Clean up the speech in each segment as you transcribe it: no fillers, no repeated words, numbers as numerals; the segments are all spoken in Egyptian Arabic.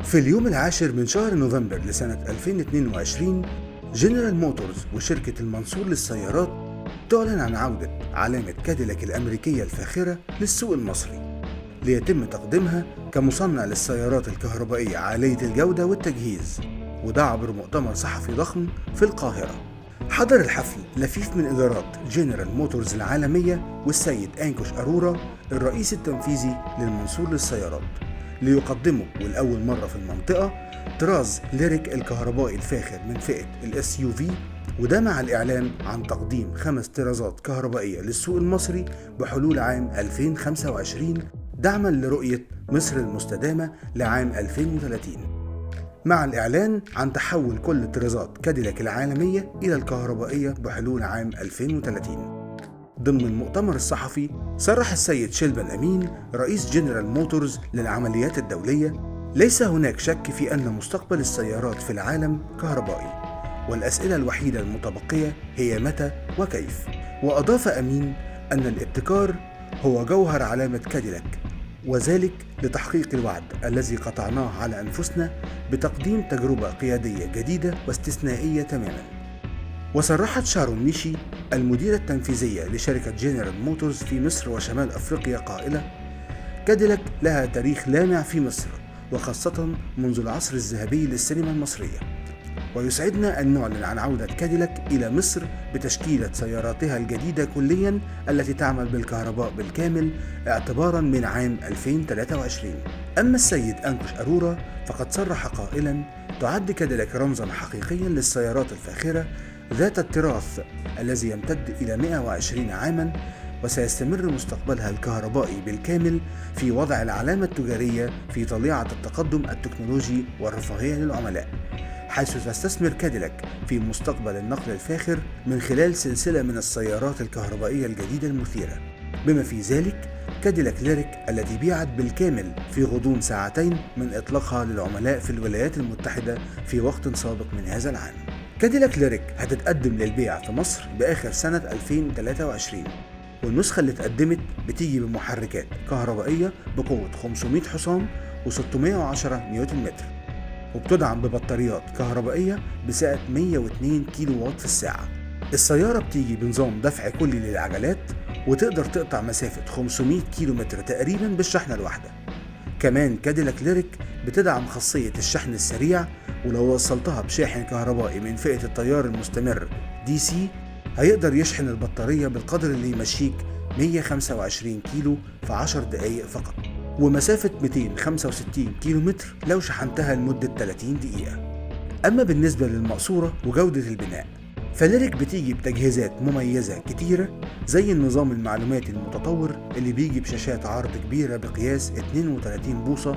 في اليوم العاشر من شهر نوفمبر لسنة 2022، جنرال موتورز وشركة المنصور للسيارات تعلن عن عودة علامة كاديلاك الأمريكية الفاخرة للسوق المصري، ليتم تقديمها كمصنع للسيارات الكهربائية عالية الجودة والتجهيز، وده عبر مؤتمر صحفي ضخم في القاهرة. حضر الحفل لفيف من إدارات جنرال موتورز العالمية والسيد أنكوش أرورا الرئيس التنفيذي للمنصور للسيارات، ليقدموا ولأول مرة في المنطقة طراز ليريك الكهربائي الفاخر من فئة ال SUV، وده مع الإعلان عن تقديم 5 طرازات كهربائية للسوق المصري بحلول عام 2025، دعما لرؤية مصر المستدامة لعام 2030، مع الإعلان عن تحول كل طرازات كاديلاك العالمية إلى الكهربائية بحلول عام 2030. ضمن المؤتمر الصحفي صرح السيد شيلبان أمين رئيس جنرال موتورز للعمليات الدولية: ليس هناك شك في أن مستقبل السيارات في العالم كهربائي، والأسئلة الوحيدة المتبقية هي متى وكيف. وأضاف أمين أن الابتكار هو جوهر علامة كاديلاك، وذلك لتحقيق الوعد الذي قطعناه على أنفسنا بتقديم تجربة قيادية جديدة واستثنائية تماما. وصرحت شارون نيشي المديرة التنفيذية لشركة جنرال موتورز في مصر وشمال أفريقيا قائلة: كاديلاك لها تاريخ لامع في مصر، وخاصة منذ العصر الذهبي للسينما المصرية، ويسعدنا أن نعلن عن عودة كاديلاك إلى مصر بتشكيلة سياراتها الجديدة كليا التي تعمل بالكهرباء بالكامل اعتبارا من عام 2023. أما السيد أنكوش أرورا فقد صرح قائلا: تعد كاديلاك رمزا حقيقيا للسيارات الفاخرة ذات التراث الذي يمتد إلى 120 عاما، وسيستمر مستقبلها الكهربائي بالكامل في وضع العلامة التجارية في طليعة التقدم التكنولوجي والرفاهية للعملاء، حيث تستثمر كاديلاك في مستقبل النقل الفاخر من خلال سلسلة من السيارات الكهربائية الجديدة المثيرة، بما في ذلك كاديلاك ليريك التي بيعت بالكامل في غضون ساعتين من إطلاقها للعملاء في الولايات المتحدة في وقت سابق من هذا العام. كاديلاك ليريك هتتقدم للبيع في مصر بآخر سنة 2023، والنسخة اللي اتقدمت بتيجي بمحركات كهربائية بقوة 500 حصان و610 نيوتن متر، وبتدعم ببطاريات كهربائية بسعة 102 كيلو وات في الساعة. السيارة بتيجي بنظام دفع كلي للعجلات، وتقدر تقطع مسافة 500 كيلو متر تقريبا بالشحنة الواحدة. كمان كاديلاك ليريك بتدعم خاصية الشحن السريع، ولو وصلتها بشاحن كهربائي من فئة التيار المستمر DC هيقدر يشحن البطارية بالقدر اللي يمشيك 125 كيلو في 10 دقايق فقط، ومسافة 265 كيلو متر لو شحنتها لمدة 30 دقيقة. أما بالنسبة للمقصورة وجودة البناء، فليريك بتيجي بتجهيزات مميزة كتيرة زي النظام المعلوماتي المتطور اللي بيجي بشاشات عرض كبيرة بقياس 32 بوصة،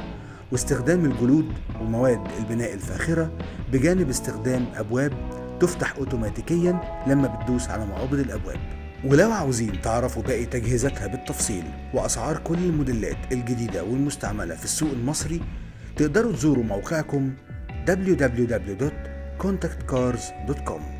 واستخدام الجلود ومواد البناء الفاخرة، بجانب استخدام أبواب تفتح أوتوماتيكيا لما بتدوس على مقابض الأبواب. ولو عاوزين تعرفوا باقي تجهيزاتها بالتفصيل وأسعار كل الموديلات الجديدة والمستعملة في السوق المصري، تقدروا تزوروا موقعكم www.contactcars.com.